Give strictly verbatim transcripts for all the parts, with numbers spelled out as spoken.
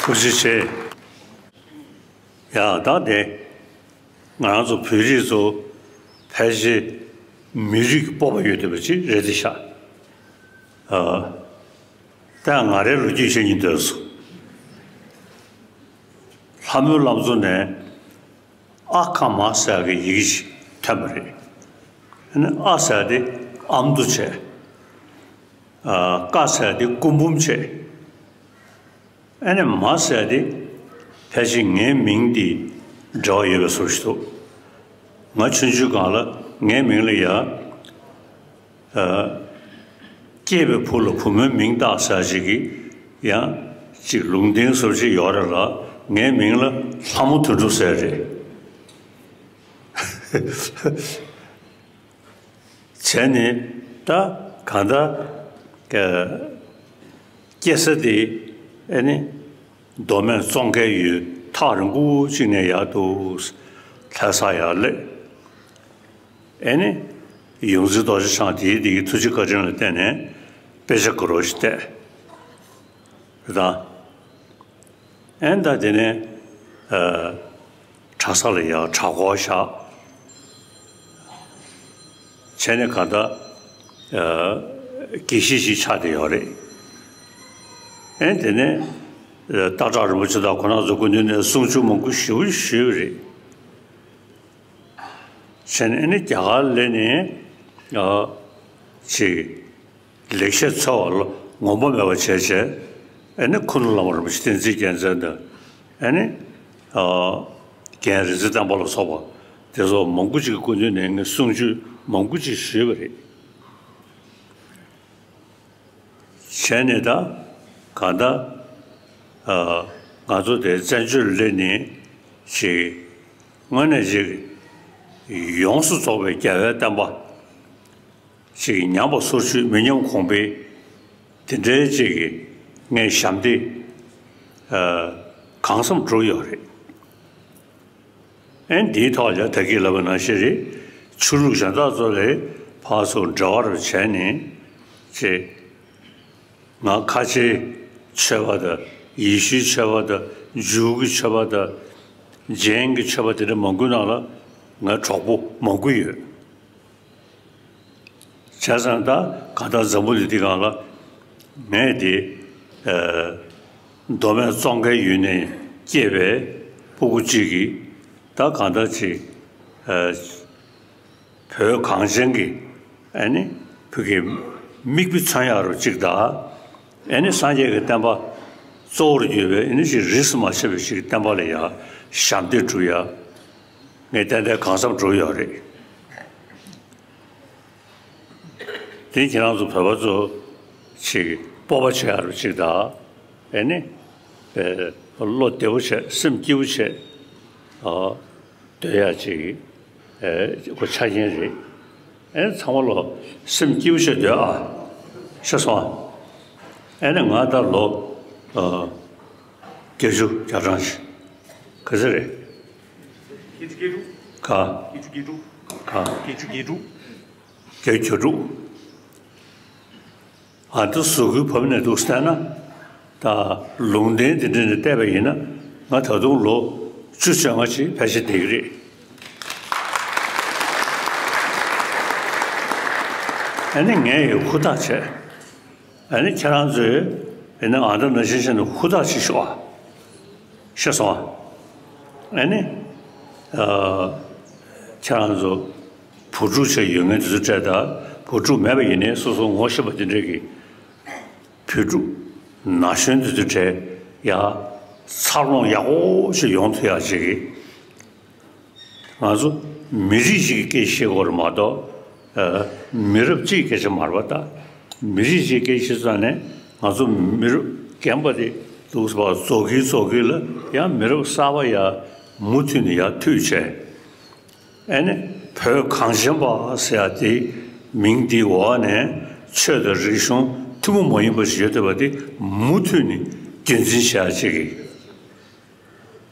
ཐུགས་རྗེ་ཆེ། ཡ་ད་དེ། ང་རང་ཚོ་བོད་རིགས་ཚོ་ཕལ་ཆེར་མི་རིགས་ཀྱི་སྤོབས་པ་ཡོད་བསྡད་པ་ཅིག་རེད་དེ་ཤག་ཨ། ད་ང་རའི་ལོ་རྒྱུས་བཤད་སྙིང་འདོད་སོང་། ལྷ་མོའི་བླ་མཚོ་ནས་ཨ་ཁ་མ་ཟེར་གི་ཡི་གེ་ཞིག་ཐོན་པ་རེད། ཨ་ནི་ཨ་ཟེར་དེ་ཨ་མདོ་བྱས། ཨ། ཀ་ཟེར་དེ་སྐུ་འབུམ་བྱས། ཨ་ནི་མ་ཟེར་དེ་ཕལ་ཆེར་ངའི་མིང་དེ་འབྲེལ་བ་ཡོད་པའི་བཟོ་ཞིག་འདུག་ང་ཆུང་ཆུང་སྒང་ལ་ངའི་མིང་ལ་ཡ། ཨ། སྐྱེས་པའི་བུ་ལ་བུ་མོའི་མིང་བཏགས་ཟེར་ཞིག་གི་ཡང་ཅིག་ལུང་བསྟན་བཟོ་ཞིག་ཡོད་རེད་ལ། ངའི་མིང་ལ་ལྷ་མོ་དོན་གྲུབ་ཟེར་རེད། བྱས་ནས་ད་གང་ལྟར་སྐྱེ་ས་དེ་ཨ་ནི་མདོ་སྨད་ཙོང་ཁའི་ཡུལ་ཐག་རིང་པོ་ཅིག་ནས་ཡར་འདུག་ལྷ་ས་ཡར་སླེབས། ཨ་ནི་ཡོངས་འཛིན་རྡོ་རྗེ་འཆང་དེའི་དེ་གི་ཐུགས་རྗེ་བཀའ་དྲིན་ལ་བརྟེན་ནས་དཔེ་ཆ་དགའ་རབ་ཞིག་བལྟས། རེད་དང་། ཨན་ད་དེ་ནས་ཨ། གྲྭ་ས་ལ་ཡར་གྲྭ་སྐོར་བཞག་བྱས་ནས་གང་ལྟར་ཨ། དགེ་བཤེས་ཤིག་ཆགས་བསྡད་ཡོད་རེད། ཨན་དེ་ནས་ཨ། སྟག་བྲག་རིན་པོ་ཆེ་དང་ཁོང་རྣམ་ཚོ་སྐུ་མདུན་ནས་གསུང་ཆོས་མང་པོ་ཞེ་པོ་ཞུས་པ་རེད། བྱས་ནས་ཨ་ནི་རྒྱ་གར་སླེབས་ནས་ཨ། ཅིག་ལེགས་བཤད་འཚོལ་བ་ལ་ངོམས་པ་མེད་པ་བྱས་བྱས། ཨ་ནི་ཁུ་ནུ་བླ་མ་རིན་པོ་ཆེ་བསྟན་འཛིན་རྒྱལ་མཚན་དང་། ཨ་ནི་ཨ། རྒན་རིག་འཛིན་བསྟན་པ་ལ་སོགས་པ་དེ་ཚོ་མང་པོ་ཅིག་གི་སྐུ་མདུན་ནས་ངས་གསུང་ཆོས་མང་པོ་ཅིག་ཞུས་པ་རེད། བྱས་ནས་ད་གང་ལྟར་ཨ། ང་ཚོ་དེ་བཙན་བྱོལ་སླེབས་ནས་ཅིག་དངོས་གནས་ཅིག་ཡོངས་སུ་རྫོགས་པའི་རྒྱལ་བའི་བསྟན་པ་ཅིག་ཉམས་པ་སོར་ཆུད་མི་ཉམས་གོང་འཕེལ་དེ་འདྲའི་ཅིག་གི་ངས་ཞབས་འདེགས་ཨ། གང་འཚམ་བསྒྲུབས་ཡོད་རེད། ཨན་འདིའི་ཐོག་ལ་ད་གིན་ལབ་པ་ནང་བཞིན་རེད། ཆོས་ལུགས་གཞན་དག་ཚོ་ལས་ཕར་ཚུར་འབྲེལ་བ་རུ་བྱས་ནས་ཅེས། ང་ཁ་ཆེའི་ཆོས་པ་དང་ཡེ་ཤུའི་ཆོས་པ་དང་ཇུའུ་གི་ཆོས་པ་དང་ཇེན་གྱི་ཆོས་པ་དེ་འདྲ་མང་པོའི་ནང་ལ་ངའི་གྲོགས་པོ་མང་པོ་ཡོད། བྱས་ཙང་ད་གང་ལྟར་འཛམ་བུ་གླིང་འདི་སྒང་ལ་ངས་དེ་ཨ། མདོ་སྨད་ཙོང་ཁའི་ཡུལ་ནས་སྐྱེས་པའི་སྤུ་གུ་གཅིག་གིས་ད་གང་ལྟར་ཅིག་ཨ། བོད་གངས་ཅན་གྱི་ཨ་ནི་བོད་ཀྱི་མིག་དཔེ་མཚོན་ཡག་རུ་གཅིག་དང་། ཨ་ནི་སངས་རྒྱས་ཀྱི་བསྟན་པ་གཙོ་བོར་གྱུར་པའི་ཨ་ནི་ཅིག་རིས་སུ་མ་ཆད་པའི་ཅིག་བསྟན་པ་ལ་ཡང་ཞབས་འདེགས་སྒྲུབ་ཡ་ངས་ཏན་ཏན་གང་འཚམ་བསྒྲུབས་ཡོད་རེད། དེ་ཁྱེད་རང་ཚོ་བོད་པ་ཚོ་ཅིག་སྤོབས་པ་བྱེད་ཡག་རུ་ཅིག་དང་། ཨ་ནི་ཨེ་བློ་བདེ་པོ་བྱས་སེམས་སྐྱིད་པོ་བྱས་ཨ་སྡོད་ཡག་ཅིག་ཨེ་ཁོ་ཆ་རྐྱེན་རེད། ཨེ་ཚང་མ་ལོ་སེམས་སྐྱིད་པོ་བྱས་སྡོད་ཨ། ཤེས་སོང་ཨ། ཨེ་ནི་ང་ད་ལོ་ཨ་བརྒྱད་ཅུ་གྱ་གྲངས་ཤིག་ག་ཚོད་རེད། བརྒྱད་ཅུ་གྱ་དྲུག་ག་བརྒྱད་ཅུ་གྱ་དྲུག་ག་བརྒྱད་ཅུ་གྱ་དྲུག་བརྒྱད་ཅུ་གྱ་དྲུག་ཨ་ད་གཟུགས་སྐུའི་བབ་ནས་འདུག་བལྟས་ན། ད་ལུང་བསྟན་འདི་འདྲ་ནས་བལྟས་པ་ཡིན་ན་ང་ད་དུང་ལོ་བཅུ་བཅོ་ལྔ་ཅིག་ཕལ་ཆེར་བསྡད་ཀྱི་རེད། ཨ་ནི་ངས་ཡང་ཧུར་ཐག་བྱས། ཨ་ནི་ཁྱེད་རང་ཚོས་ཡིན་ན་ང་འདྲ་ནང་བཞིན་བྱས་ནས་ཧུར་ཐག་བྱེད་ཤོག་ཨ། ཤེས་སོང་ཨ། ཨ་ནི་ཨ་ཁྱེད་རང་ཚོ་བུ་ཕྲུག་བྱས་ཡོད་མཁན་དེ་ཚོ་སྤྲད་དང་བུ་ཕྲུག་མེད་པ་ཡིན་ནའི་སོ་སོ་ངོ་ཤེས་པ་དེ་འདྲས་ཀྱི་བུ་ཕྲུག་ན་གཞོན་དེ་ཚོ་སྤྲད་ཡ་འཚར་ལོངས་ཡག་པོ་ཞིག་ཡོང་ཐུབ་ཡག་ཅིག་གི་ང་ཚོ་མི་རིགས་ཤིག་གི་སྐད་ཆ་བཤད་དགོས་རེད་མ་གཏོགས། ཨ། མི་རབས་གཅིག་གི་སྐད་ཆ་མ་རེད་པ། ད་མི་རིགས་ཤིག་གི་སྐད་ཆ་བཤད་ཙང་ནས་ང་ཚོ་མི་རབས་རྒན་པ་དེ་འདུག་སེ་བ་རྫོགས་ཀྱི་རྫོགས་ཀྱི་ལ་ཡང་མི་རབས་གསར་པ་ཡར་མུ་མཐུད་ནས་ཡར་མཐུད་བྱས། ཨ་ནི་བོད་གངས་ཅན་པ་ཟེར་ཡ་དེ་མིང་དེའི་འོག་ནས་ཆོས་དང་རིག་གཞུང་ཐུན་མོང་མ་ཡིན་པ་ཞིག་ཡོད་བསྡད་པ་དེ་མུ་མཐུད་ནས་རྒྱུན་འཛིན་བྱེད་ཡ་ཅིག་གི་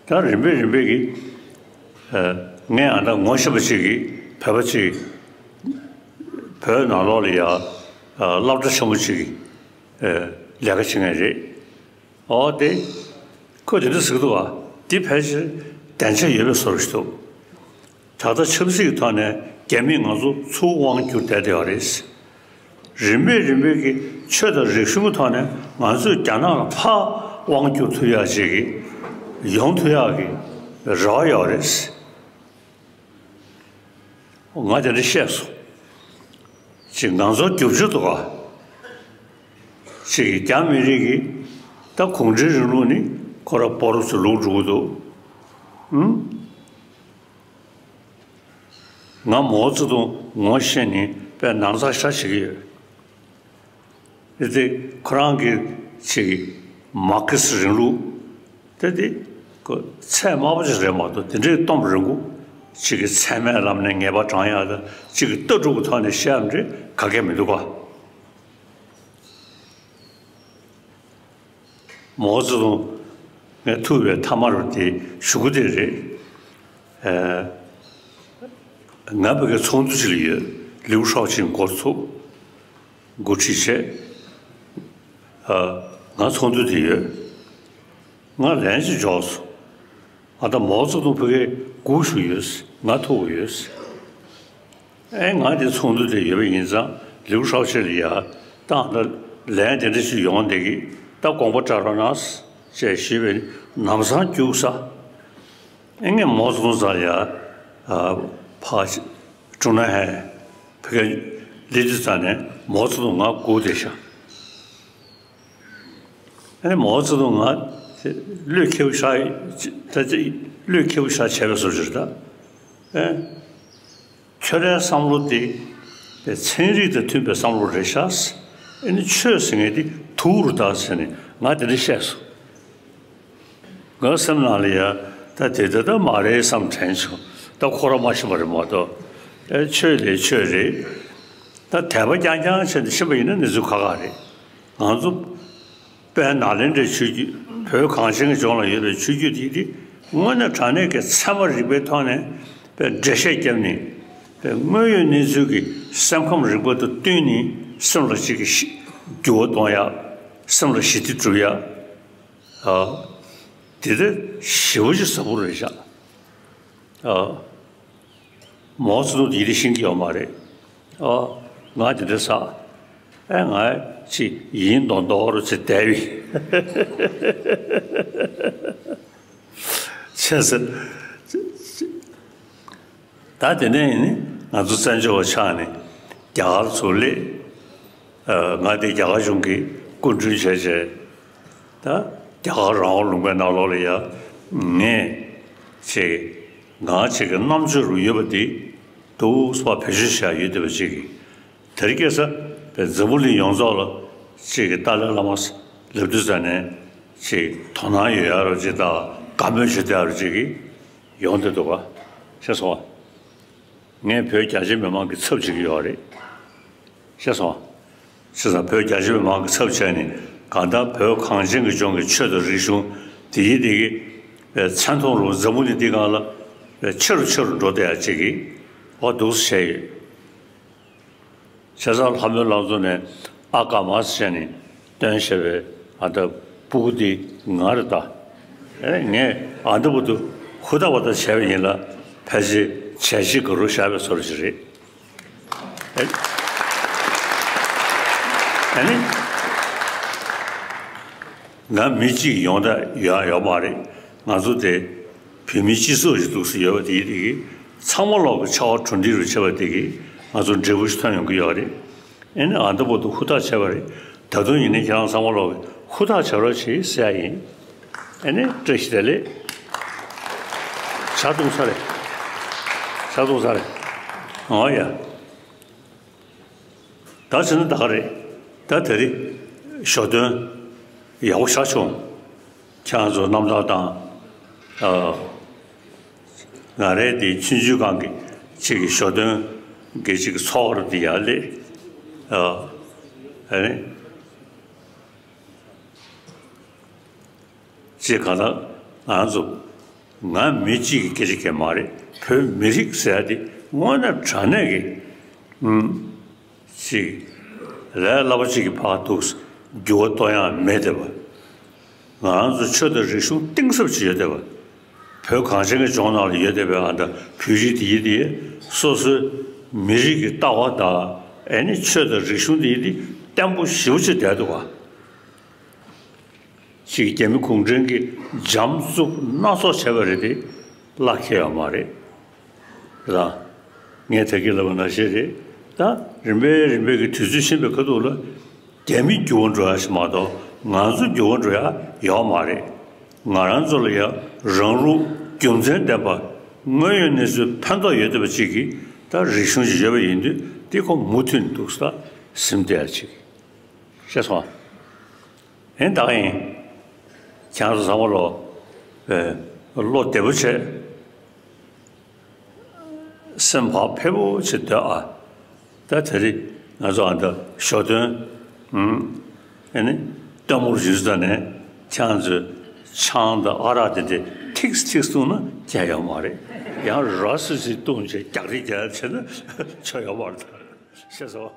ད་རིམ་པས་རིམ་པས་ཀྱིས། ཨ། ངས་ཨ་ད་ངོ་ཤེས་པ་ཅིག་གིས་བོད་པ་ཅིག་བོད་ནང་ལོགས་ལ་ཡ། ཨ། སློབ་གྲྭ་ཆེན་མོ་ཅིག་གི་ཨ། ལས་ཀ་བྱེད་མཁན་རེད། འོ་དེ་ ཁོས་དེ་འདྲ་ཟེར་གི་འདུག་ག་འདི་ཕལ་ཆེར་བདེན་ཆ་ཡོད་པའི་བཟོ་འདྲ་ཞིག་འདུག་ད་ལྟ་ཆབ་སྲིད་ཀྱི་ཐོག་ནས་རྒྱ་མིས་ང་ཚོ་ཚུར་དབང་བསྒྱུར་བསྡད་བསྡད་ཡོད་རེད། རིམ་པས་རིམ་པས་ཀྱི་ཆོས་དང་རིག་གཞུང་གི་ཐོག་ནས་ང་ཚོས་རྒྱ་ནག་ལ་ཕར་དབང་བསྒྱུར་ཐུབ་ཡག་ཅིག་གི་ཡོང་ཐུབ་ཡག་གི་རེ་བ་ཡོད་རེད། ང་དེ་འདྲ་བཤད་སོང་། ཅིག་ང་ཚོ་རྒྱབ་སྐྱོར་འདུག་ག་ཅིག་རྒྱ་མི་རིགས་ཀྱི་ད་གུང་ཁྲན་རིང་ལུགས་ནི་ཁོ་ར་སྤོ་རུ་ཚུར་ལོག་འགྲོ་གི་འདུག་ཨུམ། ང་མའོ་ཙེ་ཏུང་ངོ་ཤེས་ནི་དཔེ་ནང་ཚགས་ཤ་བྱེད་ཀྱི་ཡོད། དེ་ཁོ་རང་གི་ཅིག་མར་ཁེ་སི་རིང་ལུགས་དེ་དེ་ཁོ་ཚད་དམའ་པོ་ཅིག་རེད་མ་གཏོགས་དེ་འདྲའི་གཏོང་རིང་པོ་ཅིག་གི་ཚད་མའི་ལམ་ནས་ངེས་པ་དྲངས་ཡག་དང་ཅིག་གི་ལྟ་གྲུབ་ཀྱི་ཐོག་ནས་བཤད་ཡག་འདྲ་ག་གེ་མི་འདུག་ག་མའོ་ཙེ་ཏུང་ངས་ཐུག་པའི་མཐའ་མ་རུ་དེ་གཞུག་གུ་དེ་རེད། ཨ། ང་ཕ་གིའི་ཚོགས་འདུ་ཅིག་ལ་ཡོད། ལིའུ་ཧྲའོ་ཅིན་འགོ་ཚུགས། འགོ་ཁྲིད་བྱས། ཨ། ང་ཚོགས་འདུ་དེ་ཡོད། ང་ལན་ཅིག་འཇོག་སོང་། ཨ། ད་མའོ་ཙེ་ཏུང་ཕ་གིར་སྒུག་བཞུགས་ཡོད། ང་ཐུག་ཡོད། ཨེ། ང་དེ་ཚོགས་འདུ་དེ་ཡོད་པ་ཡིན་ཙང་ལིའུ་ཧྲའོ་ཅིན་ལ་ཡ་ད་ལན་དེ་འདྲ་ཞིག་ཡོང་བསྡད་ཀྱི། ད་དགོངས་པ་འགྲེལ་རོགས་གནང་ཞེས་ཞུས་པས་ལམ་སང་རྒྱུགས་ས། ཨེ། ངས་མའོ་ཙེ་ཏུང་རྩ་ལ་ཡ། ཨ། ཕར་ཀྲུང་ནན་ཧན་ཕ་གིར་སླེབས་དུས་ཙམ་ནས་མའོ་ཙེ་ཏུང་ང་སྒུག་བསྡད་ཤག་ཨ་ནི་མའོ་ཙེ་ཏུང་ང་བློས་འཁེལ་བ་ཤར། ད་ཅི་བློས་འཁེལ་བ་ཤར་བྱས་པའི་བཟོ་ཅིག་རེད་ད། ཨེ། ཁྱོད་རའི་བསམ་བློ་དེ་ཚན་རིག་དང་མཐུན་པའི་བསམ་བློ་རེད་ཤག་ཨ་ནི་ཆོས་ཟེར་མཁན་དེ་དུག་རེད་ད་ཟེར་ནས་ང་དེ་འདྲ་བཤད་སོང་། ངའི་སེམས་ནང་ལ་ཡ། ད་དེ་ལྟ་ད་མ་རེད་བསམ་དྲན་བྱུང་། ད་ཁོ་རང་མ་ཤེས་པ་རེད་མ་གཏོགས། ཨེ། ཆོས་ལས་ཆོས་རེད། ད་དད་པ་རྐྱང་རྐྱང་བྱས་ནས་ཕྱིན་པ་ཡིན་ན་གནས་ཚུལ་ཁག་ཁག་རེད། ང་ཚོ་དཔལ་ནཱ་ལེནྡྲའི་ཆོས་བརྒྱུད། བོད་གངས་ཅན་གྱི་ལྗོངས་ལ་ཡོད་པའི་ཆོས་བརྒྱུད་དེ་དེ་དངོས་གནས་དྲང་གནས་ཀྱི་ཚད་མ་རིག་པའི་ཐོག་ནས་དཔེ་འགྲེལ་བཤད་བརྒྱབ་ནས། དཔེ་དངོས་ཡོད་གནས་ཚུལ་གྱི་སེམས་ཁམས་རིག་པ་དང་བསྟུན་ནས་སེམས་ལ་ཅིག་གི་ཞི། འགྱུར་བ་གཏོང་ཡག་སེམས་ལ་ཞི་བདེ་སྒྲུབ་ཡག་ཨ། དེ་ལྟར་ཞེ་པོ་ཅིག་ཟབ་པོ་རེད་ཤག་ཨ། མའོ་ཙེ་ཏུང་དེ་ཡི་དེ་ཤེས་ཀྱི་ཡོད་མ་རེད། ཨ། ང་དེ་འདྲ་ཟ། ཨེ། ང་ཅིག་ཡིན་མདོག་མདོག་རུ་ཅིག་བསྡད་པའི། བྱས་ཙང་། ད་དེ་ནས་ཡིན་ནི་ང་ཚོ་བཙན་བྱོལ་བ་ཆགས་ནས་རྒྱ་གར་ཚུར་སླེབས། ཨ། ང་དེ་རྒྱ་གར་གཞུང་གི་སྐུ་མགྲོན་བྱས་བྱས། ད་རྒྱ་གར་རང་དབང་ལུང་པའི་ནང་ལོགས་ལ་ཡ། ངས་ཅིག་ང་ཅིག་གི་རྣམ་དཔྱོད་རུ་ཡོད་པ་དེ་འདུག་སེ་བེད་སྤྱོད་བྱས་ཡོད་བསྡད་པ་ཅིག་གིས། དེ་རིང་ཁ་སང་བའི་འཛམ་བུ་གླིང་ཡོངས་རྫོགས་ལ་ཅིག་གི་ཏཱ་ལའི་བླ་མ་ལབ་དུས་ཙམ་ནས་ཅིག་དོ་སྣང་ཡོད་ཡག་རུ་ཅིག་དང་དགའ་མོས་བྱེད་བསྡད་ཡག་རུ་ཅིག་གིས་ཡོང་བསྡད་འདུག་ག་ཤེས་སོང་བ། ངས་བོད་རྒྱ་ཆེ་མི་མང་གི་ཚབ་བྱེད་ཀྱི་ཡོད་རེད། ཤེས་སོང་བ། བྱས་ཙང་བོད་རྒྱ་ཆེ་མི་མང་གི་ཚབ་བྱས་ནས་གང་ལྟར་བོད་གངས་ཅན་གྱི་ལྗོངས་ཀྱི་ཆོས་དང་རིག་གཞུང་དེ་ཡི་དེ་གི་བའི་མཚན་མཐོང་རུ་འཛམ་བུ་གླིང་འདི་སྒང་ལ་བའི་ཆེ་རུ་ཆེ་རུ་འགྲོ་བསྡད་ཡག་ཅིག་གི་འོ་འདུག་སེ་བྱས་ཡོད། བྱས་ཙང་ལྷ་མོའི་ལག་འཛོམས་ནས་ཨ་ཀ་མ་ཟེར་ནས་སྟོན་བཞག་པའི་ཨ་ད་སྤུ་གུ་འདི་ང་རེད་ད། ཨེ། ངས་ཨ་འདི་བར་དུ་ཧུར་ཐག་པ་ཐག་བྱས་པ་ཡིན་ལ་ཕལ་ཆེར་བྱས་རྗེས་དགའ་རབ་བཞག་པའི་བཟོ་འདྲ་ཅིག་རེད། ཨེ། ཨ་ནི། ང་མི་གཅིག་ཡོང་ཐབས་ཡོད་ཡོད་མ་རེད། ང་ཚོ་དེ་བོད་མིའི་སྤྱི་ཚོགས་ཤིག་འདུག་སེ་ཡོད་པ་དེ་ཡིན་དེ་གིས་ཚང་མ་ལོག་གི་ཕྱར་བ་གྲུ་འདེགས་རུ་བྱེད་པ་དེ་གིས་ང་ཚོ་འབྲས་བུ་ཞིག་ཐོན་ཡོང་གི་ཡོད་རེད། ཨེ་ནི་ཨ་འདི་བར་དུ་ཧུར་ཐག་བྱས་པ་རེད། ད་དུང་ཡིན་ནའི་ཁྱེད་རང་ཚང་མ་ལོག་གི་ཧུར་ཐག་བྱེད་རོགས་བྱེད་ཟེར་ཡ་ཡིན། ཨེ་ནི་བཀྲ་ཤིས་བདེ་ལེགས། ཇ་བཏུང་ཚར་རེད། ཇ་བཏུང་ཚར་རེད། འོ་ཡ། ད་བྱས་ན་ད་ག་རེད། ད་དེ་རིང་ཞོ་སྟོན་ཡག་པོ་ཞེ་དྲག་བྱུང་། ཁྱེད་རང་ཚོ་རྣམ་ཐར་དང་། ཨ། ང་རའི་དེ་ཆུང་ཆུང་སྒང་གི་ཅིག་གི་ཞོ་སྟོན་གྱི་ཅིག་གི་ཚོགས་རུ་དེ་ཡར་སླེབས། ཨ། ཨ་ནི། ཅེས་གང་ལྟར་ང་ཚོ་ང་མི་གཅིག་གི་སྐད་ཆ་གང་མ་རེད། བོད་མི་རིགས་ཟེར་ཡ་དེ་དངོས་གནས་དྲང་གནས་ཀྱི་ཨུམ་ཅིག་ལས་སླ་པོ་ཅིག་གི་ཕར་འདུག་འགྱུར་བ་གཏོང་ཡག་མེད་བསྡད་པ། ང་རང་ཚོ་ཆོས་དང་རིག་གཞུང་གཏིང་ཟབ་ཅིག་ཡོད་བསྡད་པ། བོད་གངས་ཅན་གྱི་ལྗོངས་ནང་ལ་ཡོད་བསྡད་པའི་ཨ་ད་བོད་རིགས་དེ་ཡིན་དེ། སོ་སོའི་མི་རིགས་ཀྱི་ལྟ་བ་དང་ཨེ་ནི་ཆོས་དང་རིག་གཞུང་དེ་ཡིན་དེ་བརྟན་པོ་ཞེ་པོ་ཅིག་བསྡད་འདུག་ག་ཅིག་རྒྱ་མི་གུང་ཁྲན་གྱིས་འཇམ་རྩུབ་སྣ་ཚོགས་བྱས་པ་རེད་དེ། གླགས་ཁེལ་ཡོད་མ་རེད། རེད་དང་། ངས་ད་གིན་ལབ་པ་ནང་བཞིན་རེད། ད་རིམ་པས་རིམ་པས་ཀྱི་དུས་ཚོད་ཕྱིན་པའི་ཁ་ཐུག་ལ། རྒྱ་མི་འགྱུར་བ་འགྲོ་ཡ་ཞིག་མ་གཏོགས་ང་ཚོ་འགྱུར་བ་འགྲོ་ཡ་ཡོད་མ་རེད། ང་རང་ཚོ་ལ་ཡང་རང་རུ་རྒྱུ་མཚན་ལྡན་པ། དངོས་ཡོད་གནས་ཚུལ་ཕན་ཐོགས་ཡོད་བསྡད་པ་ཅིག་གི་ད་རིག་གཞུང་ཞིག་ཡོད་པ་ཡིན་དུས་དེ་ཁོ་མུ་མཐུད་འདུག་ས་ཟིན་བསྡད་ཡ་ཅིག་ཤེས་སོང་། ཨེ་ད་ཡིན། ཁྱེད་ཚོ་ཚང་མ་ལོ། ཨེ། བློ་བདེ་པོ་བྱས། སེམས་བག་ཕེབས་པོ་བྱས་སྡོད་ཨ། ད་དེ་རིང་ང་ཚོ་ཨ་ད་ཞོ་སྟོན། ཨུམ། ཨེ་ནི། སྟོན་མོར་ཞུས་ད་ནས་ཁྱེད་ཚོས་ཆང་དང་ཨ་རག་དེ་དེ་ཐིགས་ཐིགས་བཏུང་ན་ཁྱད་ཡོད་མ་རེད། ཡང་ར་སི་སི་བཏུང་བྱས་རྒྱག་རེས་རྒྱག་བྱས་ན་ཆོ་ཡོད་མ་རེད། ཤེས་སོང་།